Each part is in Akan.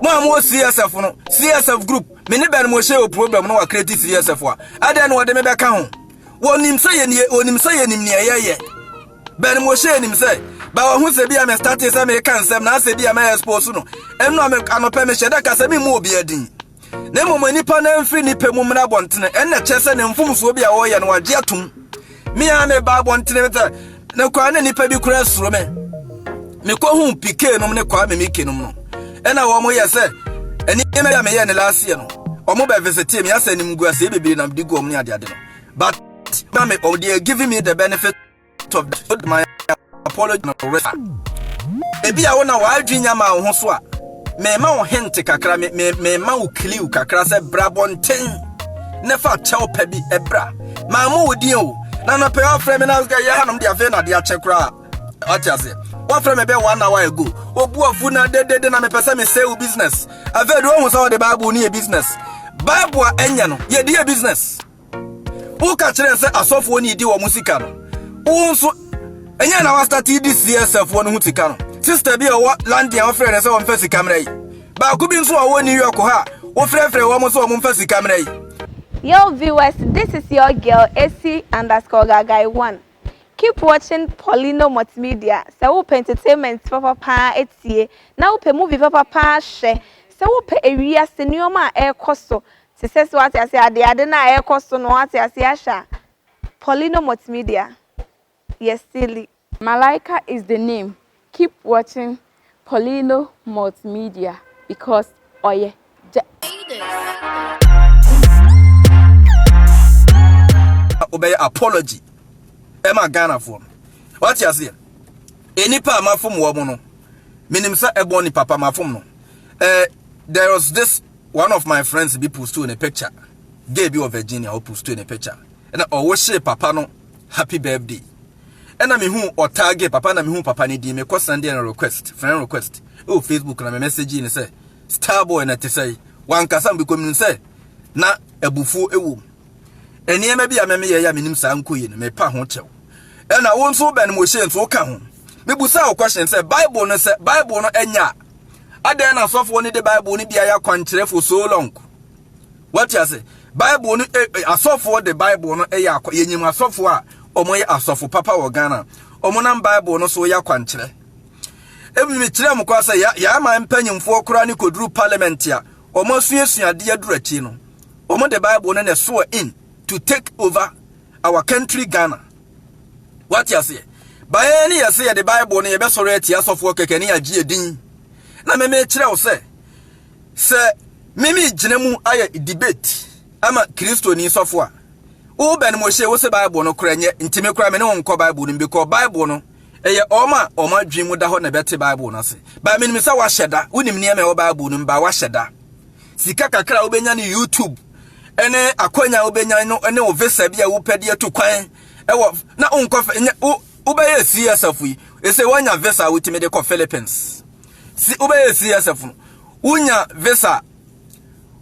Mo a mowɔ CSF no, CSF group, me ne Ben Moshe wɔ problem no wɔ create CSF a, adɛn na wɔde me bɛka ho? Wɔnim sɛ yɛnie, wɔnim sɛ yɛnim nea yɛyɛ. Ben Moshe nim sɛ, ba wɔho sɛ bi a me starte sɛ meka nsɛm na asɛ bi a mɛ expose no. Ɛno a me anɔpɛ mehyɛ da ka sɛ memmu obi adin. Na mmom nnipa no mfiri nnipa mu mmra abɔntene, ɛnna kyerɛ sɛ ne mfomsoɔ bi a wɔyɛ no wagye atom. Me a meba abɔntene sɛ ne kwa ne nnipa bi kura suro me. Mekɔhu PK nom ne Kwame Mike nom no, ɛna wɔn yɛ sɛ nneɛma bi a meyɛ ne last year no, wɔn bɛ visitee me asɛ animguaseɛ bebree na mede gu wɔn ne adeade no. But na me, oh, they are giving me the benefit of the, my apology no resa. Ebi a wo na w'adwene nya ma wo ho so a, mema wo hint kakra, me me mema wo clue kakra sɛ bra bɔnten ne fa kyɛw pɛ bi ɛbra. Maa mo wo din o. Na no pɛ ɔfrɛ me na yɛ hanom de afei na de akyɛ koraa. Ɔte ase. Wɔfrɛ me bɛ one hour ago. Obu afu na dedede na mepɛ sɛ me sɛ wo business. Afei de wohu sɛ wɔde Bible no yɛ business. Bible a ɛnyɛ no, yɛde yɛ business. Woka kyerɛ sɛ asɔfoɔ ne di wɔn sika no. Wo nso, ɛnyɛ na wastate di CSF foɔ no ho sika no. Sister bi a ɔwɔ London a wɔfrɛ no sɛ wɔmfa sika mmra yi. Baako bi nso a ɔwɔ New York ha a wofrɛfrɛ wɔn sɛ wɔmfa sika mmra yi. Yo viewers, this is your girl Esi underscore Gagai one. Keep watching Paulino Multimedia. Sɛ wopɛ entertainment papapaa etie, na wopɛ movie papapaa hwɛ, sɛ wopɛ ewiase nneɛma a ɛrekɔ so, te sɛ sɛ wate ase ade ade na ɛrekɔ so no wate ase ahyɛ a, Paulino Multimedia. Yes, silly. Malaika is the name. Keep watching Paulino Multimedia because oye. Ja. Wobɛyɛ apology ɛma Ghanafoɔ no. Wate aseɛ? Nnipa a mafom wɔ mo no, menim sɛ ɛbɔ nipa pa mafom no. Eh, there was this one of my friends bi posted ne picture. Gay bi wɔ Virginia, ɔ posted ne picture. Ɛna ɔwɔ hyee papa no happy birthday. Ɛna mehu ɔtag papa na mehu papa ne din mekɔ send no request, friend request. Ɛwɔ Facebook na me message ne sɛ Starboy na te sɛ wankasa mbikɔ menim sɛ na abufuo ɛwɔ mu. Nneɛma bi a mɛmeyɛ yɛ a menim saa nkɔ yie no mepa ho kyɛw. Ɛna wo nso wobɛn mo hyɛ nso woka ho. Mebusa wo question sɛ Bible no sɛ Bible no ɛnya a adɛn na asɔfoɔ no de Bible no bi ayɛ akwankyerɛ for so long? Wate ase? Bible no asɔfoɔ de Bible no ɛyɛ akɔ yɛnyim asɔfoɔ a wɔn yɛ asɔfo papa wɔ Ghana. Wɔn nam Bible no so yɛ akwankyerɛ. Ebi mekyerɛ mo koraa sɛ yɛ yɛ aman mpanyimfoɔ koraa ne kɔduru parliament a wɔn asuasua adeɛ aduru akyi no wɔn de Bible no na ɛsoɔ in to take over our country Ghana. Wate aseɛ? Baeɛ ne yɛ sɛ yɛde Bible no yɛbɛsɔre atia asɔfoɔ kɛkɛ ne yɛagye edin. Na meme kyerɛ wo sɛ sɛ meme gyina mu ayɛ debate ama Kristoni sɔfo a wo bɛn mo hyɛ wo sɛ Bible no korɛ nyɛ nti me kora me ne wo nkɔ Bible no because Bible no ɛyɛ wɔn a wɔn adwene mu da hɔ na ɛbɛte Bible no ase. Ba menim sɛ wahyɛ da, wonim nneɛma ɛwɔ Bible no mu ba wahyɛ da. Sika kakra a wobɛnya no YouTube ɛne akwanya a wobɛnya no ɛne wo visa bi a wopɛ de atu kwan ɛwɔ na wonkɔ nyɛ wo wobɛyɛ CSF yi ɛsɛ woanya visa a wotumi de kɔ Philippines. Si wobɛyɛ CSF no wonya visa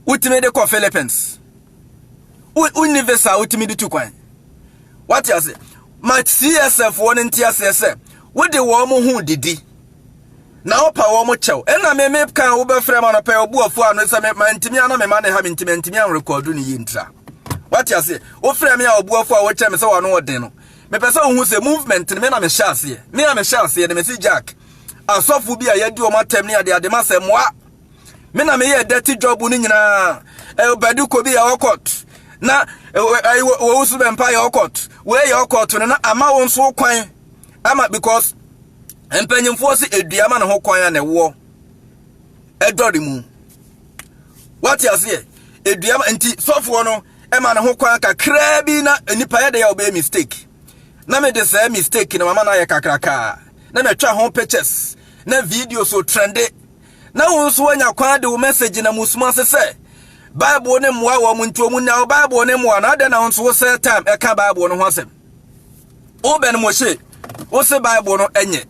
wotumi de kɔ Philippines. Wonni visa a wotumi de tu kwan. Wate ase? Ma CSF foɔ no nte aseɛ sɛ wode wɔn ho didi na wopa wɔn kyɛw. Ɛna me me kan wobɛfrɛ ma no pɛ ɔbu afu ano sɛ me mantumi ana me ma ne ha mentumi antumi anrekɔdo ne yie ntira. Wate aseɛ? Wofrɛ me a ɔbu afu a wokyɛ me sɛ wano ɔden no. Mepɛ sɛ wohu sɛ movement no me na mehyɛ aseɛ. Me a mehyɛ aseɛ no mesi Jack. Asɔfo bi a yɛadi wɔn atɛm ne ade ade ma sɛ mmoa. Me na meyɛ dirty job no nyinaa. Badu Kobi yɛ ɔkɔt. Na wɔwusu bɛmpa yɛ ɔkɔt. Wei yɛ ɔkɔt no na ama wo nso kwan. Ama because mpanyimfoɔ se edua ma ne ho kwan a na ɛwoɔ ɛdɔre mu. Wate aseɛ? Edua ma nti sɔfoɔ no ɛma ne ho kwan kakraa bi na nipa yɛ de yɛ ɔbɛyɛ mistake. Na mede saa mistake no mama no ayɛ kakrakaa. Na matwa ho pictures na video so trende. Na wo nso woanya kwan de wo message na musum ase sɛ Bible ne mmoa wɔn nti wɔn nya wo Bible ne mmoa na adɛn na wo nso wo sɛ time ɛka Bible no ho asɛm. Wobɛn Moshe, wo se Bible no ɛnyɛ.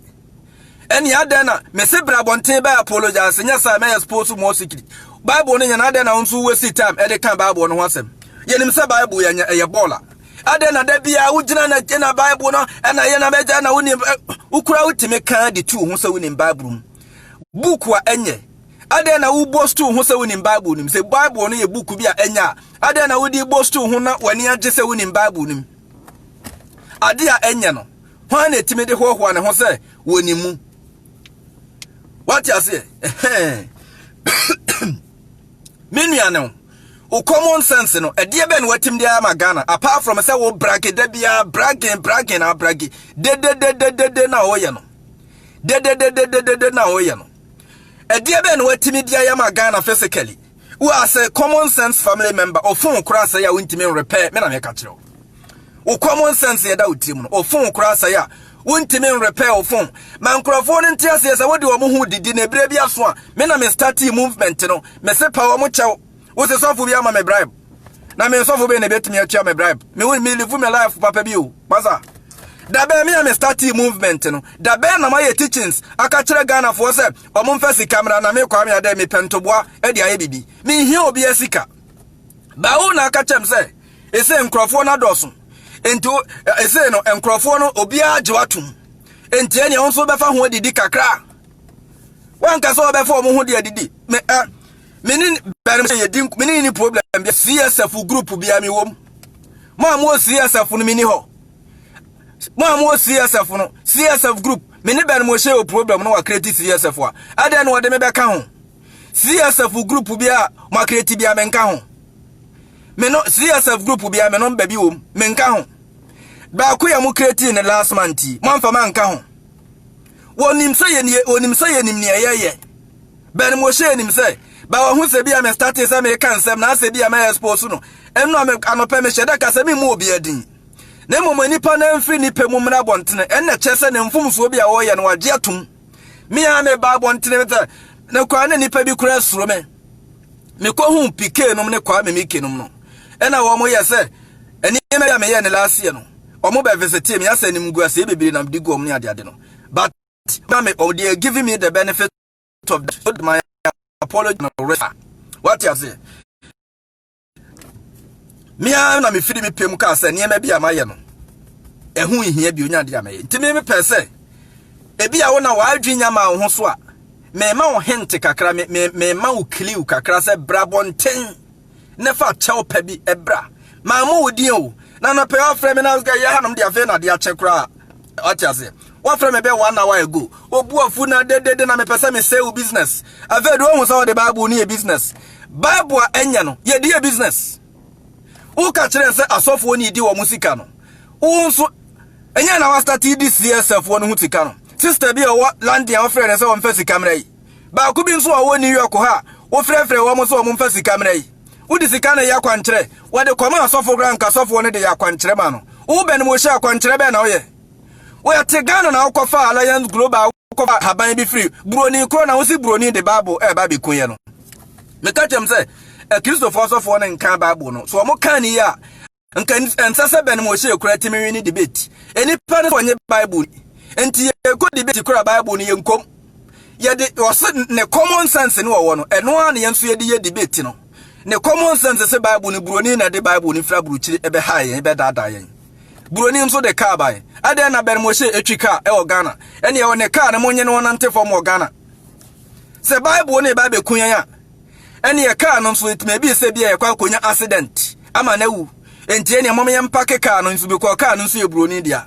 Ɛne adɛn na mese bra abɔnten bɛ apologize nyɛ saa mɛ expose more secret. Bible no nyɛ na adɛn na wo nso wo waste time ɛde ka Bible no ho asɛm. Yɛnim sɛ Bible yɛ nyɛ ɛyɛ bɔɔla. Adɛn na da biara wogyina na na Bible no ɛna yɛ na bɛgya na wonim wokura wotumi ka de tu ho sɛ wonim Bible mu. Book a ɛnyɛ. Adɛn na wo boast wo ho sɛ wonim Bible no mu? Sɛ Bible no yɛ book bi a ɛnyɛ a, adɛn na wode boast wo ho na w'ani agye sɛ wonim Bible no mu? Ade a ɛnyɛ no, hwan na ɛtumi de hoahoa ne ho sɛ wɔnim mu? Wate aseɛ? Me nua no, wo common sense no, ɛdeɛ bɛn na watim de ama Ghana apart from sɛ wo brage da biara, bragging, bragging, abrage, dededededede na wɔyɛ no. Dededededede na wɔyɛ no. Ɛdeɛ bɛn na watumi de ayɛ ama Ghana physically? Wo as a common sense family member, o phone koraa sɛe a wontumi nrepair, me na meka kyerɛ wo. Wo common sense yɛda wo tirim no, o phone koraa sɛe a wontumi nrepair wo phone. Ma nkurɔfoɔ no nte aseɛ sɛ wode wɔn ho didi na ebire bi aso a, me na me startee movement no, me se pa wɔn kyɛw. Wo se sɔfo bi ama me bribe. Na me sɔfo bɛn na ebetumi atua me bribe? Me wo me live me life papa bi o. Masa. Da bɛn me a me startee movement no, da bɛn na mayɛ teachings aka kyerɛ Ghanafoɔ sɛ ɔmo mfa sika mmra na me Kwame Adɛ mepɛ ntoboa de ayɛ biribi. Menhia obiara sika. Ba wo na aka kyerɛ me sɛ ese nkurɔfoɔ no adɔɔso. Enti ese no nkurɔfoɔ no obiara gye watom. Enti ɛnea wo nso wobɛfa ho adidi kakra. Wanka sɛ wɔbɛfa wɔn ho de adidi. Me ɛ me ne bɛn sɛ yɛdi me ne ni problem bi CSF group bia me wom. Mo a mo CSF no me ni hɔ. Mo a mo CSF no CSF group me ne bɛn mo hyɛ o problem no wa create CSF a. Adɛn na wɔde me bɛka ho? CSF group bi a mo create bi a me nka ho. Me no CSF group bi a me no ba bi wom me nka ho. Baako yɛ mo create ne last month yi mo amfa ma nka ho. Wɔnim sɛ yɛnie, wɔnim sɛ yɛnim nea yɛyɛ. Bɛn mo hyɛ nim sɛ, ba wɔho sɛ bi a me starte sɛ meka nsɛm na asɛ bi a mɛ expose no. Ɛno a me anɔpɛ mehyɛ da ka sɛ memmu obi adin. Na mmom nipa no mfiri ne pɛ mu mmra abɔntene, ɛnna kyerɛ sɛ ne mfomsoɔ bi a wɔyɛ no wagye atom. Me a meba abɔntene sɛ, ne kwa ne nipa bi koraa suro me. Mekɔhu PK nom ne Kwame Mike nom no, ɛna wɔn yɛ sɛ nneɛma bi a meyɛ ne last year no, wɔn bɛ visitee me asɛ animguaseɛ bebree na mede gu wɔn ne adeade no. But na me, oh, they are giving me the benefit of the, my apology no resa. What you say? Me ara na mefiri me pɛ mu kaa sɛ nneɛma bi a mayɛ no ɛho nhia bi onya adeɛ a mɛyɛ nti me mepɛ sɛ ebi a wo na w'adwene nya ma wo ho so a mema wo hint kakra me me mema wo clue kakra sɛ bra bɔnten ne fa kyɛw pɛ bi ɛbra maa mo wo din o na anɔpɛ wafrɛ me na yɛ hanom de afei na adeɛ akyɛ koraa wate aseɛ wafrɛ me bɛ one hour ago obu afu na dedede na mepɛ sɛ mesɛe wo business afei de wohu sɛ wɔde Bible no yɛ business. Bible a ɛnyɛ no yɛde yɛ business. Woka kyerɛ sɛ asɔfoɔ ne di wɔn sika no, wo nso ɛnyɛ na wastate di CSF foɔ no ho sika no. Sister bi a ɔwɔ London a wɔfrɛ no sɛ wɔmfa sika mmra yi, baako bi nso a ɔwɔ New York ha a wofrɛfrɛ wɔn sɛ wɔmfa sika mmra yi, wode sika no yɛ akwankyerɛ, wɔde kɔma asɔfo koraa nka asɔfoɔ no de yɛ akwankyerɛ ma no. Wobɛn mu hyɛ akwankyerɛ bɛn na woyɛ? Woyɛ te Ghana na wokɔfa Alliance Global wokɔfa haban bi firi buroni korɔ na wosi buroni de Bible ɛreba abɛku yɛ no. Meka kyerɛ m sɛ Akristofoɔ asɔfoɔ no nka Bible no. So wɔn ka ne yie a nka ɛnsɛ sɛ bɛn mu ɔhyɛ kura tumi win debate. Nnipa no wɔnye Bible nti yɛkɔ debate kura Bible no yɛnkom. Yɛde ɔse ne common sense no wɔwɔ no ɛno ara na yɛn nso yɛde yɛ debate no. Ne common sense sɛ Bible no buroni na ɛde Bible no firi aburukyiri ɛbɛha yɛn ɛbɛdaadaa yɛn. Buroni nso de kaa bae. Adɛn na Ben Moshe etwi kaa ɛwɔ Ghana? Ɛne ɛwɔ ne kaa no monye no ɔnante fam wɔ Ghana. Sɛ Bible no ba bɛku yɛn a, ɛne kaa no nso it may be sɛ bi a yɛkɔ akɔnya accident ama no awu. Enti ɛne mom yɛn mpake kaa no nso because kaa no nso yɛ buroni dea.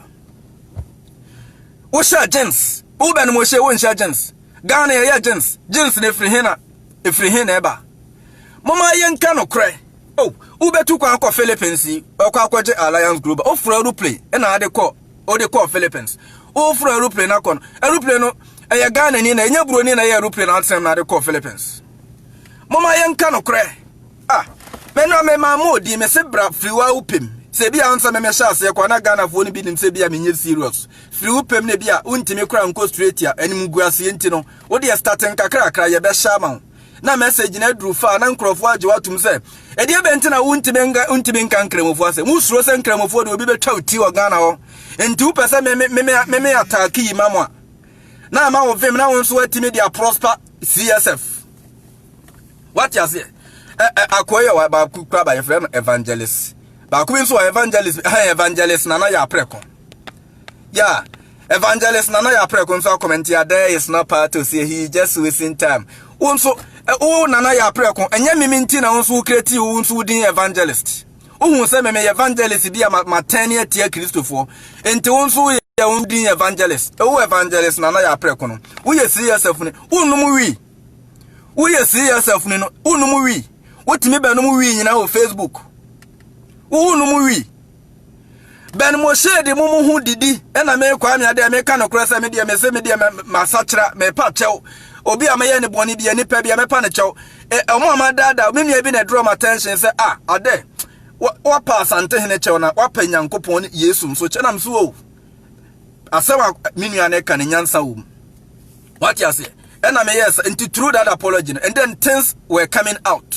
Wohyɛ jeans, wo Ben Moshe wonhyɛ jeans. Ghana yɛyɛ jeans, jeans no efiri he na efiri he na ɛba. Moma yɛnka nokorɛ. Oh, wobɛtu kwan akɔ Philippines yi, ɔkɔ akɔgye Alliance Global. Woforo aeroplane ɛna ade kɔ, wode kɔɔ Philippines. Woforo aeroplane akɔ no, aeroplane no ɛyɛ Ghana ni na ɛnyɛ buroni na ɛyɛ aeroplane atenam na ade kɔɔ Philippines. Moma yɛnka nokorɛ. Ah, me no me maa mo odin, me se bra firi wa wopem. Sɛ bi a nsɛ me mehyɛ aseɛ kɔ na Ghanafoɔ no bi nim sɛ bi a menyɛ serious. Firi wopem na bi a wontumi kora nkɔ straight a animguaseɛ nti no, wode starting kakrakra yɛbɛhyɛ ama wo. Na message no aduru fa na nkurɔfoɔ agye watom sɛ ɛdeɛ bɛn nti na wontumi nka wontumi nka nkramofoɔ asɛm. Wosuro sɛ nkramofoɔ de obi bɛtwa wo ti wɔ Ghana hɔ. Nti wopɛ sɛ me me me me me ataake yi ma mo a na ama wo vim na wo nso atumi de aprosper CSF. Wate aseɛ? Ɛ ɛ akoa yi a baako kura ba yɛfrɛ no evangelist. Baako bi nso wɔ evangelist ɛhɛn evangelist Nana yɛ aprɛko. Yeah, evangelist Nana yɛ aprɛko nso akɔmɛnti a there is no part to say he just wasting time. Wo nso Wo Nana yɛ aprɛko, ɛnyɛ meme nti na wo nso wo create wo nso wo din evangelist. Wohu sɛ meme yɛ evangelist bi a matɛn ne atia Kristofoɔ. Nti wo nso woyɛ wo din evangelist. Wo evangelist Nana yɛ aprɛko no. Woyɛ CSF ni, wonnom wii. Woyɛ CSF ni no, wonnom wii. Wotumi bɛnom wii nyinaa wɔ Facebook. Wonnom wii. Ben Moshe de mo mo ho didi ɛna me Kwame adeɛ meka nokorɛ sɛ me deɛ mese me deɛ masakyera mepa kyɛw obi a mɛyɛ ne bɔne bi nipa bi a mɛpa ne kyɛw ɔmo a madaadaa me nua bi na draw my attention sɛ ah adɛ wapa Asantehene kyɛw na wapa Nyankopɔn ne Yesu nso kyɛ nam so o asɛm a me nua no ka ne nyansa wɔ mu wate aseɛ ɛna meyɛ sɛ nti through that apology no and then things were coming out.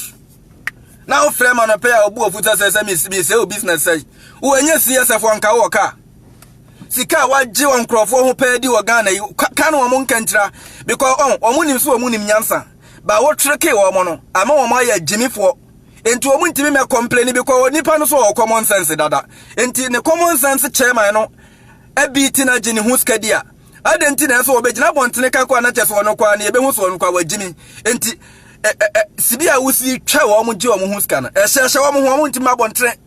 Na wofrɛ ma no pɛ a ɔbu afu sɛ sɛ sɛ mesɛe wo business sɛe. Wo ɛnyɛ CSF wɔ nka wɔ kaa. Sika a wagye wɔ nkurɔfoɔ ho pɛɛ di wɔ Ghana yi ka no wɔn nka ntira because ɔn wɔn nim so wɔn nim nyansa. Ba wo treke wɔn no ama wɔn ayɛ gyimifoɔ. Nti wɔn ntumi mɛ complain because nipa no so wɔ common sense dada. Nti ne common sense chairman no ebi ti na gye ne ho sika di a. Adɛn nti na ɛsɛ wɔbɛgyina abɔntene ka kɔ a na kyɛ sɛ wɔn kɔ a na yɛbɛhu sɛ wɔn kɔ a wɔagyimi. Nti sibi a wosi twa wɔn gye wɔn ho sika no ɛhyɛhyɛ wɔn ho wɔn ntumi abɔntene.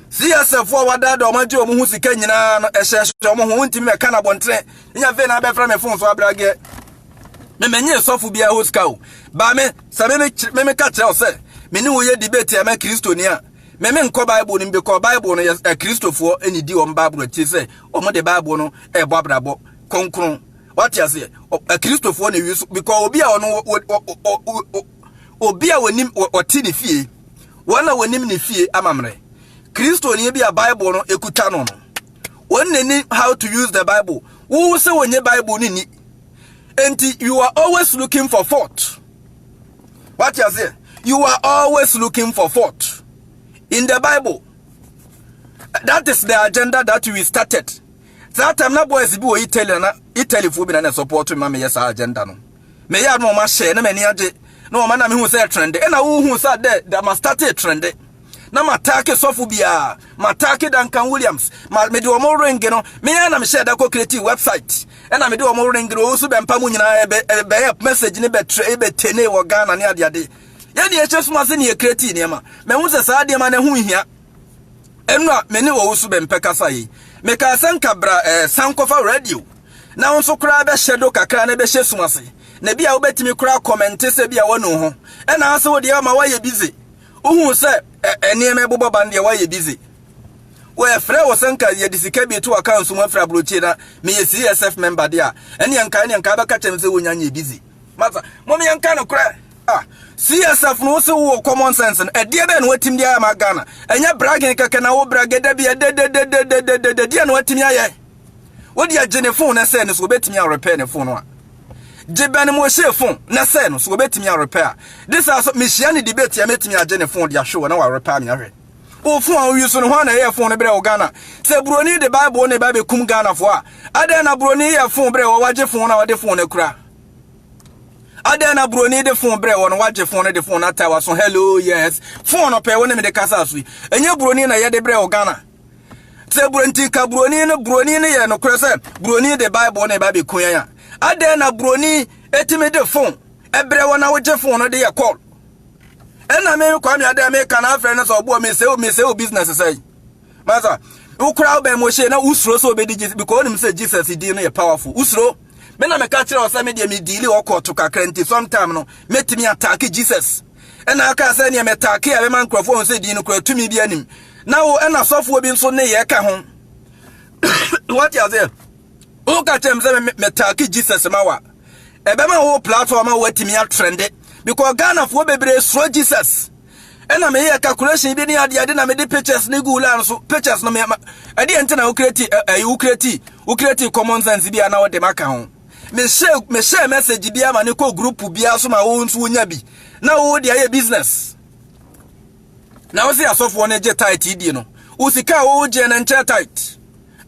CSF a wadaada wɔn agye wɔn ho sika nyinaa no ɛhyɛhyɛ wɔn ho wɔn ntumi mɛka no abɔntene. Nya afei na abɛfrɛ me phone so abrageɛ. Me menye sɔfo biara ho sika o. Ba me sɛ me me me ka kyerɛ wo sɛ me ne wo yɛ debate ama Kristoni a me me nkɔ Bible no because Bible no yɛ Kristofoɔ ɛna di wɔn Bible akyi sɛ wɔn de Bible no ɛbɔ abrabɔ kronkron. Wate aseɛ? Akristofoɔ na ewi so because obi a ɔno obi a wɔnim ɔte ne fie wɔn na wɔnim ne fie amammerɛ. Kristoni bi a Bible no ekuta no no wɔn na nim how to use the Bible. Wo sɛ wɔnyɛ Bible no ni. Enti you are always looking for fault. Wate aseɛ? You are always looking for fault in the Bible. That is the agenda that we started. That time na boys bi wɔ Italy na Italy foɔ bi na na support me ma meyɛ saa agenda no. Meyɛ no ɔma hyɛ na m'ani agye na ɔma na mehu sɛ trend. Ɛna wohu sɛ dɛ da ma start trend. Na ma attack sɔfo biara, ma attack Duncan Williams, ma mede wɔn ring no, me ara na mehyɛ da kɔ create website. Ɛna mede wɔn ring no ɔwɔ so bɛmpa mu nyinaa ɛbɛyɛ message ne bɛtrɛ ɛbɛtene wɔ Ghana ne adeade. Yɛne yɛhyɛ suma se ne yɛ create nneɛma. Mahu sɛ saa nneɛma no ho nhia. Ɛno a me ne wɔwo so bɛmpɛ kasa yi. Mekaa sɛ nka bra san kɔfa radio. Na wo nso koraa bɛhyɛ do kakra na bɛhyɛ sum ase. Na bi a wobɛtumi koraa kɔmɛnte sɛ bi a wanu ho. Ɛna ase wo deɛ ama woayɛ busy. Wohu sɛ nneɛma ɛbobɔ ba no deɛ woayɛ busy. Wɔfrɛ wo sɛ nka yɛde sika bi to account mu afiri aburokyire na meyɛ CSF member deɛ a ɛneɛ nka ɛneɛ nka bɛka kyerɛ me sɛ wonya nyɛ busy. Masa, mom yɛnka nokorɛ. Ah, CSF no wo se wowɔ common sense no, ɛdeɛ bɛn na watumi de ayɛ ama Ghana? Ɛnyɛ bragging kɛkɛ na wo brage da bi ɛdededededede deɛ na watumi ayɛ. Wo deɛ gye ne phone na sɛ no so obetumi a repair ne phone no a. Gye bɛn mo hyɛ phone na sɛ no so obetumi a repair. This aso mehyia ne debate a metumi agye ne phone de ahwɛ wɔ na wa repair me ahwɛ. Wo phone a woyi so no ho na ɛyɛ phone no brɛ wo Ghana. Sɛ buroni de Bible ne ba bɛkum Ghana fo a, adɛn na buroni yɛ phone brɛ wɔ wagye phone na wɔde phone no kura. Adɛn na buroni de phone brɛ wɔ no wagye phone no de phone no ata waso hello yes phone no pɛ wo ne me de kasa so yi. Ɛnyɛ buroni na yɛde brɛ wɔ Ghana. Sɛ buroni ka buroni no buroni no yɛ nokorɛ sɛ buroni de Bible ne ba bɛku yɛn a, adɛn na buroni etimi de phone ɛbrɛ wɔ na wogye phone no de yɛ call. Ɛna me Kwame adɛn meka na afrɛ no sɛ ɔboɔ me sɛ me sɛ business sɛ. Masa, wokora wobɛn mo hyɛ na wosuro sɛ wobɛdi Jesus because wonim sɛ Jesus din no yɛ powerful. Wosuro. Me na meka kyerɛ wo sɛ me deɛ me deal wɔ court kakra nti sometime no mɛtumi attack Jesus. Ɛna aka sɛ neɛ mɛtaake a bɛma nkurɔfoɔ hu sɛ din no kora tumi bi anim. Na wo ɛna sɔfoɔ bi nso ne yɛ ka ho. Wate aseɛ? Woka kyerɛ me sɛ mɛtaake Jesus ma wa. Ɛbɛma wo platform a woatumi atrende because Ghanafoɔ bebree suro Jesus. Ɛna meyɛ calculation bi ne ade ade na mede pictures ne gu line so pictures no me ɛdeɛ nti na wo create ɛyi wo create wo create common sense bi a na wode maka ho. Me share me share message bi ama ne kɔ group bi so ma wo nso wonya bi na wo de ayɛ business. Na wo se asɔfoɔ no gye tithe die no wo sika a wo gye no nkyɛ tithe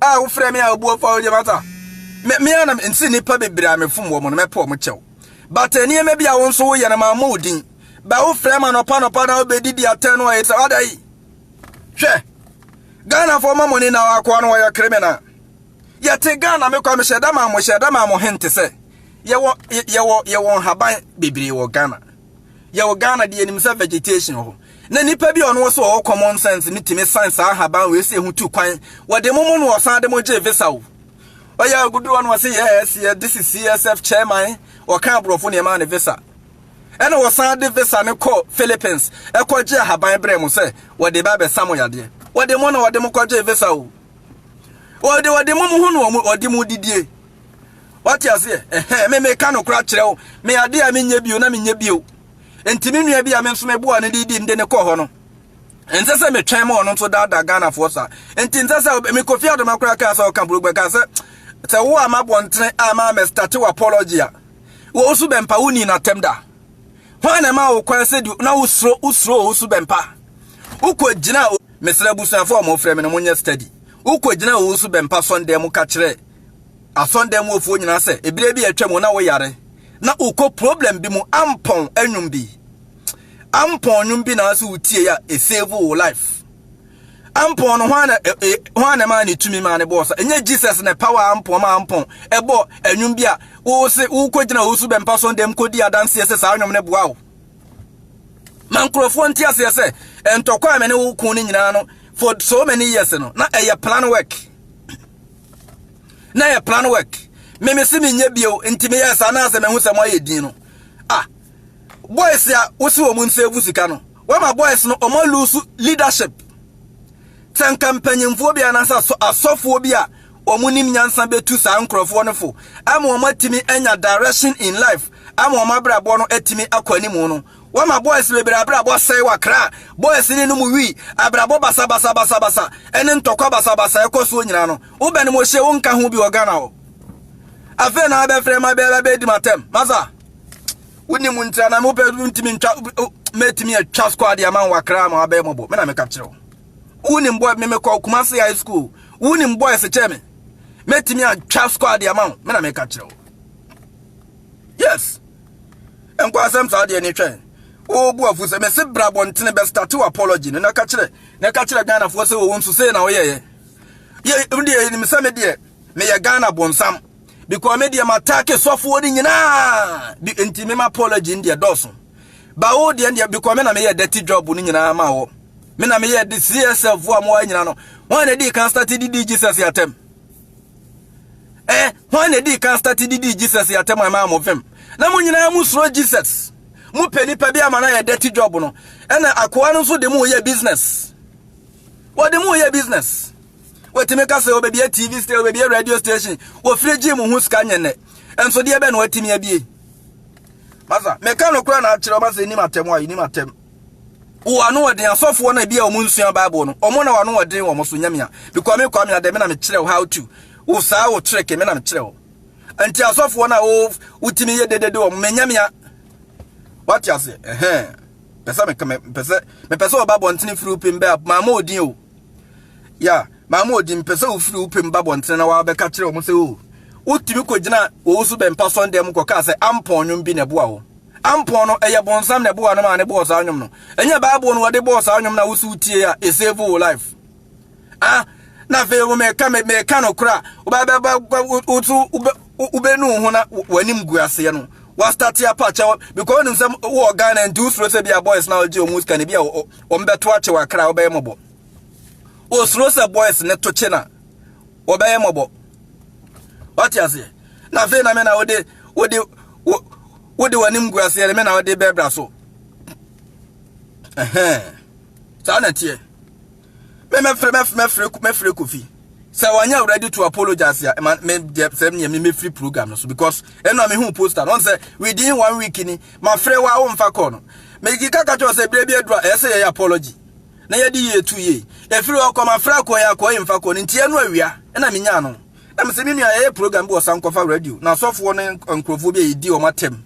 a wofrɛ me a obu afa wo gye mata me me ana nsi nipa bebree a mefom wɔ mo no mɛpɛ ɔmo kyɛw but nneɛma bi a wo nso woyɛ no ma mmɔ wo din ba wofrɛ ma nɔpa nɔpa na wobɛdidi atɛn no ɔyɛ sɛ wada yi hwɛ Ghanafoɔ ma mɔni na wakoa no wɔyɛ criminal. Yɛte Ghana me kwa mehyɛ da ma mo hyɛ da ma mo hente sɛ yɛwɔ yɛwɔ yɛwɔ nhaban bebree wɔ Ghana. Yɛwɔ Ghana deɛ yɛnim sɛ vegetation wɔ hɔ. Na nipa bi a ɔno nso ɔwɔ common sense no tumi san saa ahaban wei sɛ ɛho tu kwan. Wɔde mo mo no ɔsan de mo gyee visa o. Ɔyɛ agudu hɔ no ɔse yes, yes, this is CSF chairman. Ɔka aborɔfo na ɛmaa ne visa. Ɛna wɔsan de visa no kɔ Philippines ɛkɔgye ahaban brɛ mo sɛ wɔde ba abɛsa mo yadeɛ. Wɔde mo na wɔde mo kɔgye visa o. Wɔde mo mo ho na wɔde mo didie. Wate aseɛ? Ɛhɛn, me meka no kora kyerɛ wo. Me adeɛ a menyɛ bio na menyɛ bio. Nti me nua bi a me nso meboa no didi de ne kɔ hɔ no. Ɛnsɛ sɛ metwɛn ma ɔno nso daadaa Ghanafoɔ saa. Nti nsɛ sɛ me Kofi Adoma koraa kaa sɛ ɔka burogba kaa sɛ sɛ wo a mabɔntene a ma mɛstate wɔ apology a wɔ wo so bɛmpa wo ni n'atɛm da. Hwan na ɛma wo kwan sɛ di na wosuro wosuro wo so bɛmpa. Wokɔ gyina mesrɛ abusuafoɔ a wɔfrɛ me no monyɛ steady. Wokɔ gyina wo so bɛmpa sɔndɛn mu ka kyerɛ asɔndɛn mu ofuo nyinaa sɛ ebire bi atwa mu na woyare na wokɔ problem bi mu ampɔn anwum bi. Ampɔn nwom bi na ase wotie a ɛsave wo life. Ampɔn no hwan na hwan na ma ne tumi ma ne bɔɔ sa. Ɛnyɛ Jesus na power ampɔn ma ampɔn ɛbɔ anwum bi a wo se wokɔ gyina wo so bɛmpa sɔndɛm kɔdi adanseɛ sɛ saa nwom no boa wo. Ma nkurɔfoɔ nte aseɛ sɛ ntɔkwa a me ne wo ko no nyinaa no for so many years no na ɛyɛ plan work. Na ɛyɛ plan work. Me me se menyɛ bio nti meyɛ saa na asɛ mahu sɛ moayɛ din no. Ah, boys a wosi wɔn nsave sika no, wɔma boys no wɔn lose leadership. Sɛ nka mpanyimfoɔ bi anaasɛ asɔfoɔ bi a wɔn nim nyansa bɛtu saa nkurɔfoɔ no fo ama wɔn atumi anya direction in life ama wɔn abrabɔ no atumi akɔ anim no, wɔma boys bebree abrabɔ sɛe wɔ Accra. Boys ne no mu wi abrabɔ basabasabasabasa ɛne ntɔkwa basabasa ɛkɔ soɔ nyinaa no, wobɛn mo hyɛ wonka ho bi wɔ Ghana hɔ. Afei na abɛfrɛ ma bɛba bɛdi m'atɛm. Masa, wonim ntira na mopɛ ntumi ntwa mɛtumi atwa squad ama wo Accra ma wabɛyɛ mmɔbɔ. Me na meka kyerɛ wo. Wonim boy me mekɔ Kumasi High School. Wonim boys kyɛ me. Mɛtumi atwa squad ama wo. Me na meka kyerɛ wo. Yes. Nkɔ asɛm saa deɛ ne twɛn. Wo bu afu sɛ mese bra bɔntene bɛ start wo apology no na ka kyerɛ na ka kyerɛ Ghanafoɔ sɛ wɔwɔ nso sei na woyɛyɛ. Yɛ deɛ nim sɛ me deɛ meyɛ Ghana bonsam. Because me deɛ matake sɔfoɔ no nyinaa. Nti me ma apology no deɛ dɔɔso. Ba wo deɛ deɛ because me na meyɛ dirty job no nyinaa ma wɔ. Me na meyɛ de CSF foɔ a mo nyinaa no. Wɔn na di kan start didi Jesus atɛm. Wɔn na di kan start didi Jesus atɛm a ma mo fem. Na mo nyinaa mo suro Jesus. Mo pɛ nipa bi ama na yɛ dirty job no. Ɛna akoa no nso de mo yɛ business. Wɔde mo yɛ business. Wɔtumi ka sɛ wɔbɛbie TV station, wɔbɛbie radio station. Wɔfiri gye mo ho sika nyɛ nnɛ. Nso deɛ bɛ na wɔatumi abie. Masa, meka no koraa na akyerɛ ɔma sɛ nim atɛm a nim atɛm. Wo ano ɔden asɔfoɔ no bi a wɔn nsua Bible no, wɔn na wɔn ano ɔden wɔn so nyamia. Because me Kwame Adɛ me na mekyerɛ wo how to. Wo saa wo trick me na mekyerɛ wo. Nti asɔfoɔ no a wo wotumi yɛ dedede wɔn me nyamia. Wate ase? Ɛhɛn. Pɛ sɛ meka mepɛ sɛ ɔba bɔntene firi wo pem bɛ maama odin o. Ya, maama odin pɛ sɛ wofiri wo pem ba bɔntene na wabɛka kyerɛ wɔn sɛ o. Wotumi kɔgyina wɔwo so bɛmpa sɔndɛm mu kɔkaa sɛ ampɔn nwom bi na ɛboa wo. Ampɔn no ɛyɛ bɔnsam na ɛboa no ma ne bɔɔ saa nwom no. Ɛnyɛ Bible no wɔde bɔɔ saa nwom na wosi wotie a ɛsave wo life. Ah, na afei wo meka meka no kora wobɛbɛba woso wobɛnu ho na w'anim gu aseɛ no. Wastarte apa kyɛw because wonim sɛ wowɔ Ghana nti wosuro sɛ bi a boys na wogye wɔn sika no bi a wɔn bɛto akye wɔ Accra wobɛyɛ mmɔbɔ. Osuro sɛ boys ne to kye na wɔbɛyɛ mmɔbɔ. Wate aseɛ? Na afei na me na wode wode wode w'anim gu aseɛ no me na wode bɛbra so. Ɛhɛn. Saa na ɛteɛ. Me mɛfrɛ mɛfrɛ mɛfrɛ Kofi. Sɛ wanyɛ ready to apologize a ma me deɛ sɛ me me mɛfiri program no so because ɛno a mehu poster no ɔn sɛ within 1 week ni mafrɛ wa womfa kɔ no. Megi kaka kyerɛ sɛ berɛ bi aduru a ɛyɛ sɛ yɛyɛ apology. Na yɛde yie tu yie. Ɛfiri hɔ kɔ mafrɛ akɔ yɛ akɔ yɛ mfa kɔ no nti ɛno awia ɛna menya no. Na mesɛ me nua yɛyɛ program bi wɔ Sankɔfa radio na asɔfoɔ ne nkurɔfoɔ bi a yɛdi wɔn atɛm.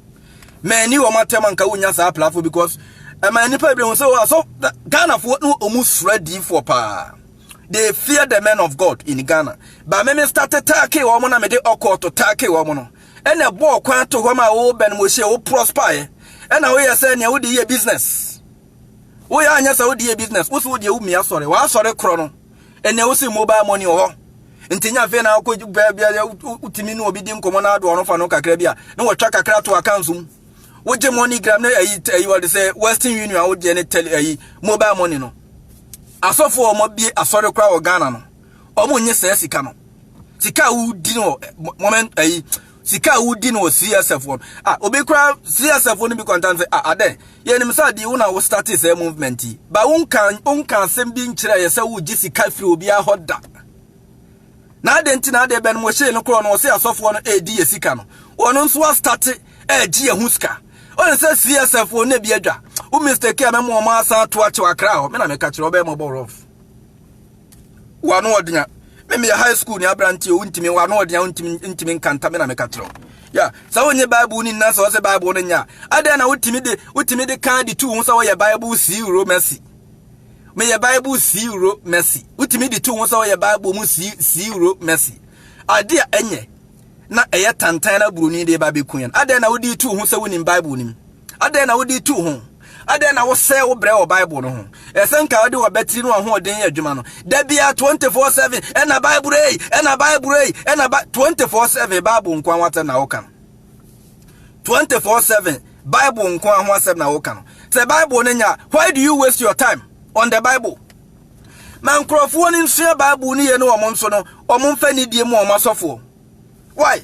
Mani wɔn atɛm anka wonya saa platform because ɛma nnipa bebree hu sɛ asɔ Ghanafoɔ no wɔn suro adiifoɔ paa. They fear the men of God in Ghana. Ba me me start taake wɔn na mede ɔkɔɔto taake wɔn no. Ɛna ɛbɔɔ kwan to hɔ ma wo bɛn mo hyɛ wo prosper yɛ. Ɛna woyɛ sɛ nea wode yɛ business. Woyɛ anyɛ sɛ wode yɛ business. Wo so wode wo mia sɔre. W'asɔre korɔ no. Ɛnea wo si mobile money wɔ hɔ. Nti nya afei na wokɔ baabi a wotumi ne obi di nkɔmmɔ na ado ɔno fa no kakra bi a na wɔtwa kakra to accounts mu. Wogye MoneyGram ne ayi ayi wɔde sɛ Western Union a wogye ne tele ayi mobile money no. Asɔfo a wɔabie asɔre koraa wɔ Ghana no, wɔn nye saa sika no. Sika a wodi no wɔ moment ayi sika a wodi no wɔ CSF wɔn. Ah, obi koraa CSF no bi kɔntan sɛ ah adɛn yɛnim sɛ adeɛ wo na wo start saa movement yi. Ba wonka wonka asɛm bi nkyerɛ yɛ sɛ wogye sika firi obiara hɔ da. Na adɛn nti na adeɛ bɛn mo hyee no korɔ no ɔse asɔfoɔ no ɛredi yɛ sika no wɔn nso astate ɛregye yɛ ho sika ɔne sɛ CSF wɔn na bi adwa wo mistake a mɛmo wɔn asan ato akyew akra hɔ me na meka kyerɛ ɔbɛyɛ mɔbɔ rough wano ɔdenya me meyɛ high school ni aberante o ntumi wano ɔdenya ntumi ntumi nkanta me na meka kyerɛ ya sɛ wonye bible ni nna sɛ ɔsɛ bible no nya adɛn na wotumi de wotumi de kan de tu ho sɛ wɔyɛ bible zero mercy Meyɛ Bible zero mercy. Wotumi de to ho sɛ ɔyɛ Bible mu zero mercy. Ade a ɛnyɛ na ɛyɛ tantan na buroni de ba bɛku yɛn. Adɛn na wode to ho sɛ wonim Bible nim? Adɛn na wode to ho? Adɛn na wosɛe wo brɛ wɔ Bible no ho? Ɛsɛ nka wode w'abatiri no ahoɔden yɛ adwuma no. Da biara 24/7 ɛna Bible ei, ɛna Bible ei, ɛna 24/7 Bible nko ara asɛm na woka no. 24/7 Bible nko ara ho asɛm na woka no. Sɛ Bible no nya, why do you waste your time on the Bible? Ma nkurɔfoɔ no nsua Bible no yie ne wɔn nso no, wɔn mfa nidie mu wɔn asɔfoɔ. Why?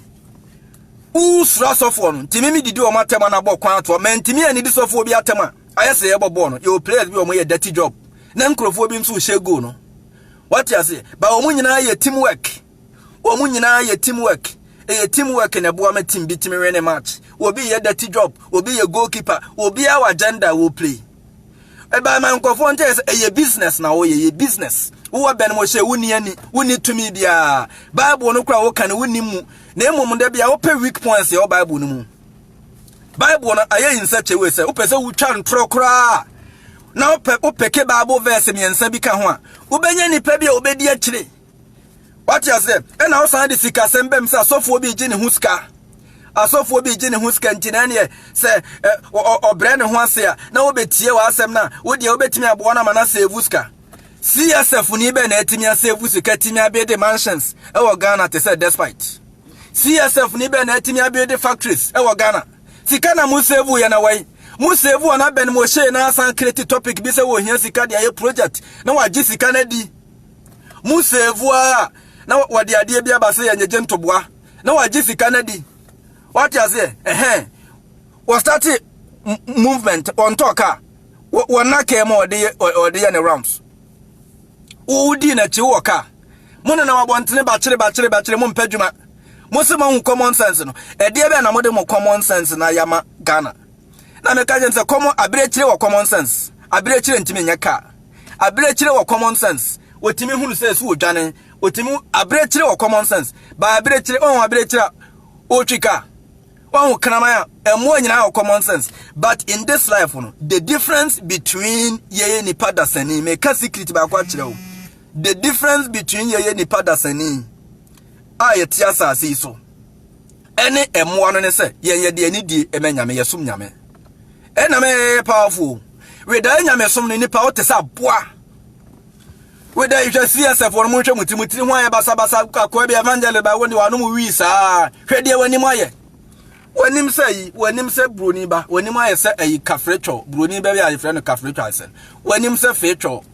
Wosuro asɔfoɔ no, ntumi mi didi wɔn atɛm anabɔ kwan atoɔ, ma ntumi anidi sɔfoɔ bi atɛm a, ayɛ sɛ yɛbɔ bɔɔl no, yɛwɔ players bi wɔn yɛ dirty job, na nkurɔfoɔ bi nso hyɛ goal no. Wate ase? Ba wɔn nyinaa yɛ team work. Wɔn nyinaa yɛ team work. Ɛyɛ team work na ɛboa ma team bi tumi win match. Obi yɛ dirty job, obi yɛ goalkeeper, obiara wɔ agenda a wɔplay. Ɛbaa ma nkurɔfoɔ nkyɛn sɛ ɛyɛ business na wɔyɛ, ɛyɛ business. Wowɔ bɛn mo hyɛ wonni ani, wonni tumi biara. Bible no kora woka no wonni mu. Na mmom da bia wopɛ weak points ɛwɔ Bible no mu. Bible no ayɛ in such a way sɛ wopɛ sɛ wotwa ntorɔ koraa na wopɛ wopɛke Bible verse mmiɛnsa bi ka ho a wobɛnya nipa bi a wobɛdi akyire. Wate aseɛ? Ɛna wosan de sikasɛm bɛm sɛ asɔfoɔ bi gye ne ho sika. Asɔfoɔ bi gye ne ho sika nti na ɛneɛ sɛ ɔbrɛ ne ho ase a na wobɛtie w'asɛm no a wodeɛ wobɛtumi aboa no ama no asɛvu sika. CSF ni bɛn na atumi asɛvu sika tumi abɛde mansions ɛwɔ Ghana te sɛ Despite. CSF ni bɛn na atumi abɛde factories ɛwɔ Ghana. Sika na mo sɛvu yɛ na wai. Mo sɛvu wɔn abɛn mo hyɛ na asan create topic bi sɛ wɔhia sika de ayɛ project na wagye sika no adi. Mo save a na wɔde adeɛ bi aba sɛ yɛnyegye ntoboa na wɔagye sika no adi. Wate aseɛ? Ɛhɛn. Wɔstate movement, wɔntɔɔ kaa. Wɔna kaa mu a wɔde wɔde yɛ ne rounds. Wodii n'akyi wɔ kaa. Mo nenam abɔntene bakyere bakyere bakyere mo mpɛ adwuma. Mo se moahu common sense no. Ɛdeɛ bɛn na mode mo common sense no ayɛ ama Ghana? Na meka kyerɛ sɛ common abirekyire wɔ common sense. Abirekyire ntumi nyɛ kaa. Abirekyire wɔ common sense. Otumi hunu sɛ so odwane. Otumi abirekyire wɔ common sense. Ba abirekyire, wɔn abirekyire a otwi kaa. Wɔn kraman a mmoa nyinaa wɔ common sense. But in this life no, the difference between yɛyɛ nipa dasani, meka secret baako akyerɛ wo. The difference between yɛyɛ nipa dasani a yɛte asase yi so ɛne mmoa no ne sɛ yɛn yɛde anidie ɛma nyame, yɛsom nyame. Ɛna mɛyɛ powerful. Weda nyamesom no nipa wote sɛ aboa. Weda hwɛ CSF wɔn mo nhwɛ mo tiri mo tiri ho ayɛ basabasa akoa bi evangelist ba wɔn de wɔn wii saa. Hwɛ deɛ wɔn anim ayɛ. Wɔn anim sɛ yi wɔn anim sɛ buroni ba wɔn anim ayɛ sɛ ayi kafretwɔ buroni bɛ bi a yɛfrɛ no kafretwɔ asɛn. Wɔn anim sɛ fetwɔ.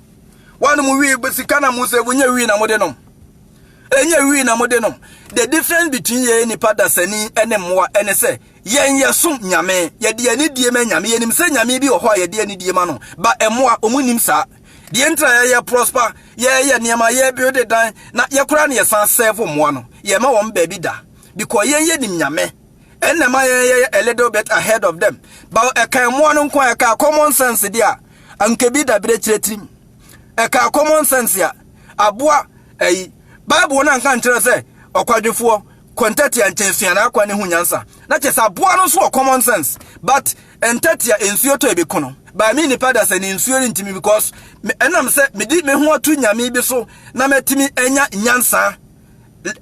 Wɔn mo wii sika na mo sɛ wɔnyɛ wii na mo de nom. Ɛnyɛ wii na mo de nom. The difference between yɛn nipa dasani ne mmoa ɛne sɛ Yɛn yɛsom Nyame, yɛde anidie ma Nyame, yɛnim sɛ Nyame bi wɔ hɔ a yɛde anidie ma no, ba mmoa, ɔmo nnim saa. Deɛ nti na yɛyɛ prosper, yɛyɛ nneɛma, yɛ build dan, na yɛkoraa na yɛsan serve mmoa no, yɛma wɔn baabi da, because yɛn yɛnim Nyame, ɛnna ɛma yɛn yɛyɛ a little bit ahead of them. Ba ɛka mmoa no nko a, ɛka common sense deɛ a, anka bi da berɛ kyerɛ tirim. Ɛka common sense a, aboa, ayi, Bible no anka nkyerɛ sɛ ɔkwadwofoɔ, Kɔ ntɛtea nkyɛn sua n'akwan ne ho nyansa. Na kyerɛ sɛ aboa no nso wɔ common sense but ntɛtea nsuo tɔ ebi ko no. But me nipa da sɛ ne nsuo rentimi because ɛnam sɛ mede me ho ato nyame bi so na matumi anya nyansa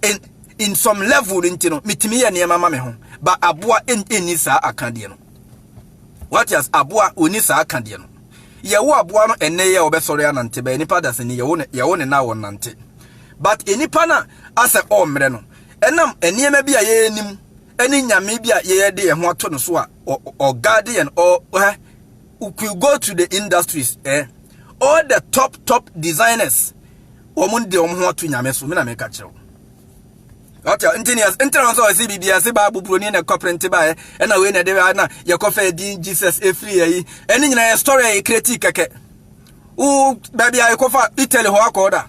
in, in some level nti no metumi yɛ nneɛma ma me ho. But aboa nni saa akadeɛ no. Wate as aboa ɔnni saa akadeɛ no. Yɛwo aboa no ɛnnɛ yi a ɔbɛsɔre anante bɛyɛ nipa dasani yɛwo ne yɛwo ne na ɔnante. But nipa no a asɛ ɔmmerɛ no ɛnam nneɛma bi a yɛnim Ɛne Nyame bi a yɛyɛ de yɛn ho ato no so a ɔguard yɛn. Ɔ ɛ we go to the industries, all the top top designers, wɔn de wɔn ho ato Nyame so. Me na meka kyerɛ wo. Ɔte nti ne nti na sɛ ɔsi biribi ase baabu buroni na ɛkɔ print baeɛ, ɛna wei na ɛde na yɛkɔfɛ din Jesus efiri yɛ yi. Ɛne nyinaa yɛ story a yɛ create kɛkɛ. Wo baabi a yɛkɔfa Italy hɔ akɔ da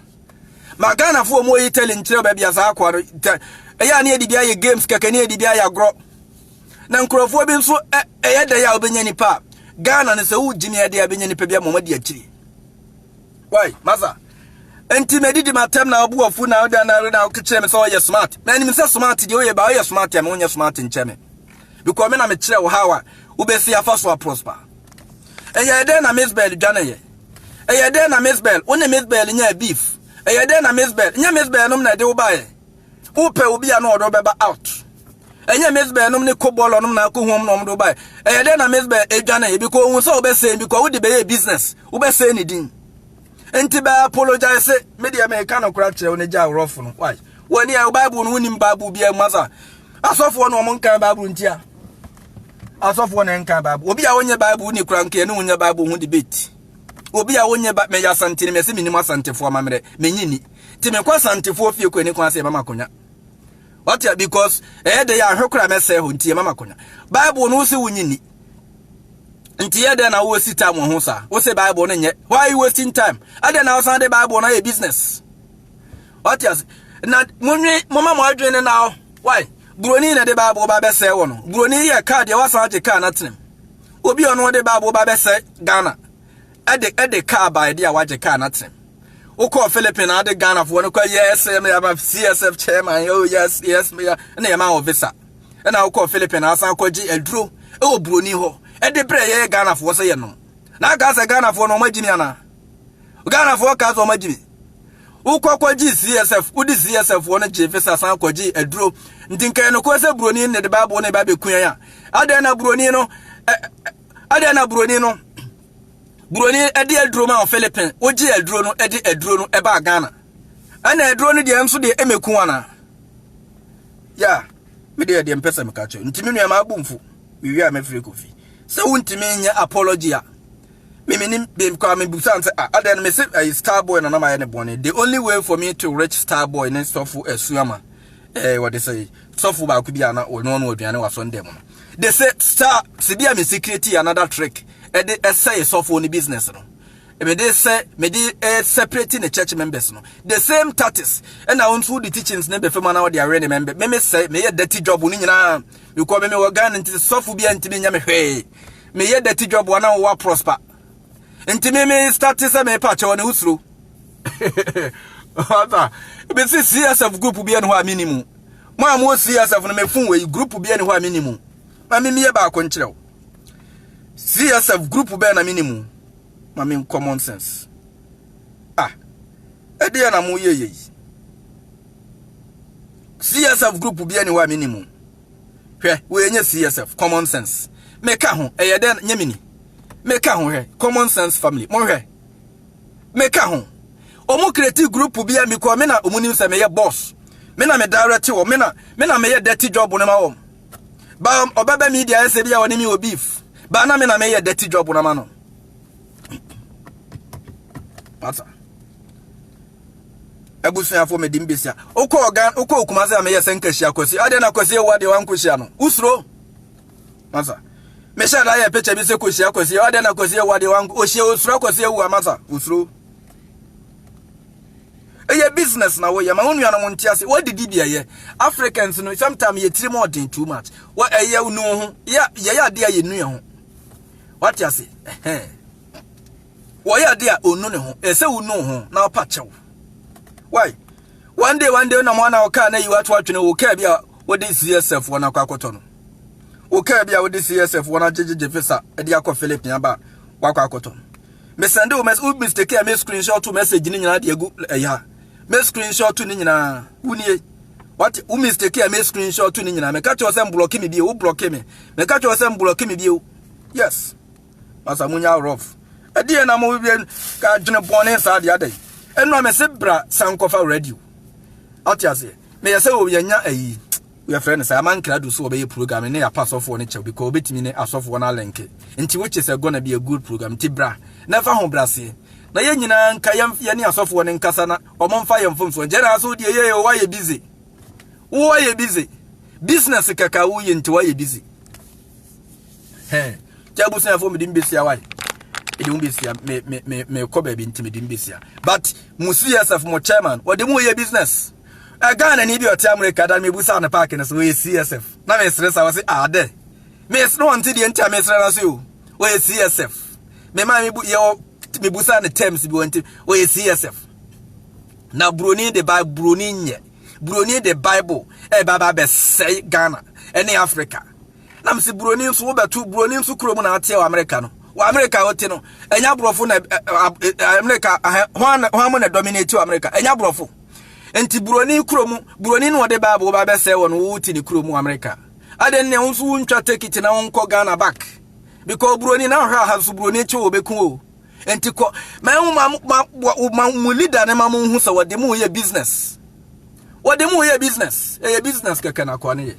ma Ghanafoɔ mu oyi Italy nkyerɛ baabi a saa akɔ no. Ɛyɛ a ne yɛde bi ayɛ games kɛkɛ, ne yɛde bi ayɛ agorɔ. Na nkurɔfoɔ bi nso ɛyɛ dɛ a wobɛnya nipa a Ghana no sɛ wogye ne ɛde a bɛnya nipa bi ama ɔmadi akyiri. Wai masa nti medidi matam na wobu afu na woda na wokekyerɛ me sɛ ɔyɛ smart. Na anim sɛ smart deɛ, woyɛ ba woyɛ smart a, me wonyɛ smart nkyɛ me, because me na mekyerɛ wo how a wobɛsi afa so a prosper. Ɛyɛ dɛn na Mzbel dwaneyɛ? Ɛyɛ dɛn na Mzbel wo ne Mzbel nya beef? Ɛyɛ dɛn na Mzbel nyɛ Mzbel nom na ɛde wo baeɛ? Wopɛ obi a na ɔde wo bɛba out. Ɛnyɛ Mzbel nom ne kobɔlɔ nom na akɔ huam na ɔmo de wo baeɛ. Ɛyɛ dɛn na Mzbel edwane? Ebi ko ohun sɛ wobɛsɛn bi kɔ wode bɛyɛ business, wobɛsɛn ne din. Nti bɛ apologize. Me deɛ, meka no kora kyerɛ wo ne gya aworɔfo no. Why wɔni a Bible no wonim Bible bi a masa asɔfoɔ no ɔmo nkan Bible ntia asɔfoɔ na nkan Bible. Obi a wonyɛ Bible ni kora nka ne wonyɛ Bible ho debate. Obi a wonyɛ ba mɛyɛ Asante no, mɛsɛ menim Asantefoɔ amammerɛ, menyi ni nti mekɔ Asantefoɔ fie kɔ ani kwan sɛ yɛmama akonnwa. Wate, because ɛyɛ de yɛ ahwɛ kora mɛsɛe hɔ nti yɛmama akonnwa. Bible no wo sɛ wonyi ni nti yɛ dɛn na wo waste time wɔ ho saa? Wo sɛ Bible no nyɛ, why are you wasting time? Adɛn na wosan de Bible no ayɛ business? Wate ase? Na monwe moma mo adwene no na why buroni na de Bible ba bɛsɛe wɔ no. Buroni yɛ kaa deɛ, wasan agye kaa no atenam. Obi a ɔno ɔde Bible ba bɛsɛe Ghana, ɛde kaa ba ɛde a wagye kaa no atenam. Wokɔɔ Philippines na ade Ghanafoɔ no kɔ, "Yes, I'm CSF chairman, oh yes, ɛna yɛma wɔ visa." Ɛna wokɔɔ Philippines asan kɔgye aduro ɛwɔ buroni hɔ ɛde berɛ yɛyɛ Ghanafoɔ sɛ yɛnom na aka sɛ Ghanafoɔ no ɔma gyimi anaa? Ghanafoɔ ka sɛ ɔma gyimi. Wokɔ kɔgye CSF, wode CSF foɔ no gye visa, san kɔgye aduro. Nti nka ɛnokorɛ sɛ buroni ne de Bible ne ba bɛku yɛn a, adɛn na buroni no, adɛn na buroni no, buroni ɛde aduro ma wɔ Philippines, wogye aduro no, ɛde aduro no ɛbaa Ghana, ɛna aduro no deɛ nso deɛ ɛmɛku ana ya? Me deɛ mpɛ sɛ meka kyerɛ nti me nua ma abu mfo mewie a mɛfiri Kofi sɛ wontumi nyɛ apology a memenim bɛkɔ mebusa sɛ, ah, adɛn no mese ɛyɛ Star Boy na nam ayɛ ne bɔne. The only way for me to reach Star Boy ne sɔfo asuama wɔde sɛ sɔfo baako bi a na ɔno ɔno aduane wɔ asɔn dɛm no de sɛ star sɛ bi a me security another trick ɛde ɛsɛe sɔfo ne business no, mede sɛ mede separate ne church members no, the same tactics ɛna wɔn nso de teachings ne bɛfɛ mu ana wɔde awe ne member. Meme sɛ meyɛ dirty job no nyinaa because meme wɔ Ghana nti sɔfo bi a ntumi nya me hwee. Meyɛ dirty job ana wɔwɔ prosper nti meme start sɛ mepa kyɛw ne wosuro ɔta ebisi CSF group bi ɛne hɔ a mini mu. Mo a mo CSF no, mefun wɔ yi group bi ɛne hɔ a mini mu. Ma mimi yɛ baako nkyerɛw. CSF group bɛɛ na mini mu. Ma me common sense. Ah, ɛdeɛ na mo yɛ yɛ yi. CSF group bi ɛne hɔ a mini mu. Hwɛ, wɔyɛ nyɛ CSF Common Sense. Meka ho ɛyɛ dɛ nyɛ mini. Meka ho. Hwɛ, Common Sense Family. Mo hwɛ, meka ho. Ɔmo create group bi a mikɔ me na ɔmo nim sɛ meyɛ boss. Me na me direct wɔ me na meyɛ dirty job no ma wɔm. Ba ɔbɛbɛ media ɛsɛ bi a wɔne mi wɔ beef. Ba na me na meyɛ dirty job no ma no. Pasa. Abusuafo, mede mbesia. Wokɔ Ghana, wokɔ Kumase a meyɛ sɛ nkahyia Kwasi. Adeɛ na Kwasi ewu adeɛ wankɔhyia no. Wosuro. Masa. Mehyɛ da yɛ picture bi sɛ kɔhyia Kwasi. Adeɛ na Kwasi ewu adeɛ wankɔ. Ohyia osuro Kwasi ewu amasa. Osuro. Ɛyɛ business na woyɛ ma wo nuanom nte ase. Wɔdidi bi ɛyɛ. Africans no, sometimes yɛ tirim ɔden too much. Wɔ ɛyɛ nu ho. Yɛ yɛyɛ adeɛ a yɛ nu yɛn ho. Wate ase? Ɛhɛn. Wɔyɛ adeɛ a ɔnu ne ho. Ɛsɛ wo nu ho na ɔpa kyɛw. Why? One day, one day na mo ana ɔkaa na yi wato atwene wo kaa bi a wode CSF wɔn akɔ akɔtɔ no. Wo kaa bi a wode CSF wɔn agyegyegye visa de akɔ Philippines aba wakɔ akɔtɔ no. Me send wo message, wo mistake a me screenshot message ne nyinaa de agu ɛyɛ ha. Me screenshot ne nyinaa. Wo nie. What wo mistake a me screenshot ne nyinaa. Me ka kyerɛ sɛ mblock me bio, wo block me. Me ka kyerɛ sɛ mblock me bio. Yes. Masa munya rough. Ɛdeɛ na mo wie ka dwene bɔne saa deɛ adɛn. Ɛno a me se bra san kɔfa radio. Ate aseɛ. Meyɛ sɛ o yɛnya ayi. Yɛfrɛ no sɛ amankra do so wɔbɛyɛ program ne yɛapa asɔfoɔ no kyɛw because wobɛtumi ne asɔfoɔ no alink. Nti which is a gonna be a good program. Nti bra na ɛfa ho braseɛ na yɛn nyinaa nka yɛne asɔfoɔ no nkasa na ɔmo mfa yɛn mfomsoɔ nkyɛn. Na so deɛ yɛ woayɛ busy, woayɛ busy, business kɛkɛ a woyɛ nti woayɛ busy. Hɛn kyɛ abusuafoɔ, mede mbɛsia wae, mede mo bɛsia. Me me me mekɔ baabi nti mede mbɛsia, but mo CSF, mo chairman, wɔde mo yɛ business. Ghana ni bi ɔte America da mebusa ne park no so, wɔyɛ CSF na mesere sa, wɔse adɛ mesere wɔn ti deɛ nti a mesere no so o, wɔyɛ CSF. Me maa mebu yɛ mebusa ne terms bi wɔn ti, wɔyɛ CSF. Na broni de ba broni nyɛ broni de Bible ɛba ba bɛsɛe Ghana ɛne Africa. Na msi broni nso wobɛto broni nso kurom na ateɛ wɔ America no, wɔ America wote no, ɛnya aborɔfo na America hwan hwan mo na dominate wɔ America? Ɛnya aborɔfo. Nti buroni kurom, buroni no wɔde Bible ba bɛsɛe wɔ no, wote ne kurom wɔ America ade ne wo nso wontwa ticket na wonkɔ Ghana back because buroni na ɔhwɛ aha nso buroni kye wɔ bɛku o. Nti kɔ ma ma ma ma mo leader ne ma mo hu sɛ wɔde mo yɛ business, wɔde mo yɛ business. Ɛyɛ business kɛkɛ na akɔ ne yɛ.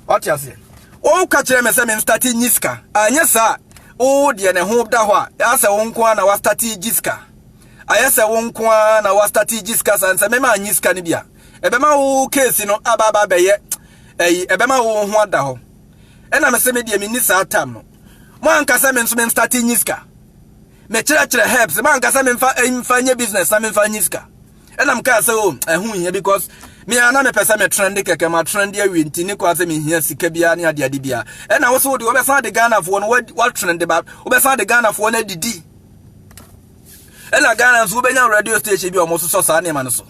Wate aseɛ? Wɔka kyerɛ me sɛ me start nyi sika, anyɛ saa wo deɛ ne ho da hɔ a asɛ wo nko ara na wastart gyi sika, ayɛ sɛ wo nko ara na wastart gyi sika. Sa nsɛ mɛma anyi sika no bi a ɛbɛma wo case no aba aba bɛyɛ ɛyi, ɛbɛma wo ho ada hɔ. Ɛna me sɛ me deɛ menni saa tam no. Mo ankasa me nso me start nyi sika, mekyerɛkyerɛ herbs, mo ankasa memfa mfa nyɛ business na memfa nyi sika. Ɛna m kaa sɛ o, ɛho hia because me a na mepɛ sɛ me trend kɛkɛ, ma trend awie nti ne kɔ sɛ mehia sika biara ne adeade biara. Ɛna wo sɛ wode wobɛsan de Ghanafoɔ no watrend ba, wobɛsan de Ghanafoɔ no adidi. Ɛna Ghana nso wobɛnya radio station bi a ɔmo sosɔ saa nneɛma no so.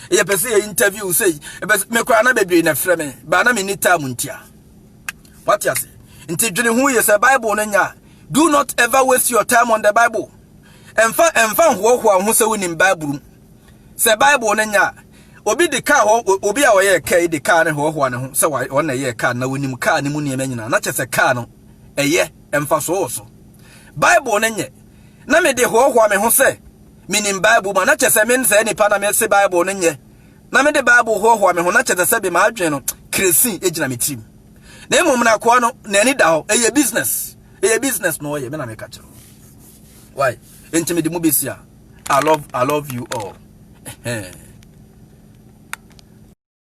Yɛpɛ sɛ yɛ interview sɛ yɛpɛ me koraa na bebree na frɛ me baa na menni time ntia. Wate ase? Nti dwene ho yɛ sɛ Bible no nya, do not ever waste your time on the Bible. Ɛmfa ɛmfa nhoahoa ho sɛ wonim Bible mu. Sɛ Bible no nya, obi de kaa hɔ, obi a ɔyɛ kaa yi de kaa ne hoahoa ne ho sɛ ɔna ɛyɛ kaa na wonim kaa ne mu nneɛma nyinaa, na kyerɛ sɛ kaa no ɛyɛ mfasoɔ wɔ so. Bible no nyɛ na mede hoahoa me ho sɛ menim Bible mu a, na kyerɛ sɛ me sɛ nipa na mese Bible no nyɛ na mede Bible hoahoa me ho, na kyerɛ sɛ bi maadwene no keresi gyina me tirim. Na mmom na akoa no n'ani da hɔ, ɛyɛ business, ɛyɛ business na ɔyɛ. Me na meka kyerɛ why nti mede mu bɛsi a, I love you all.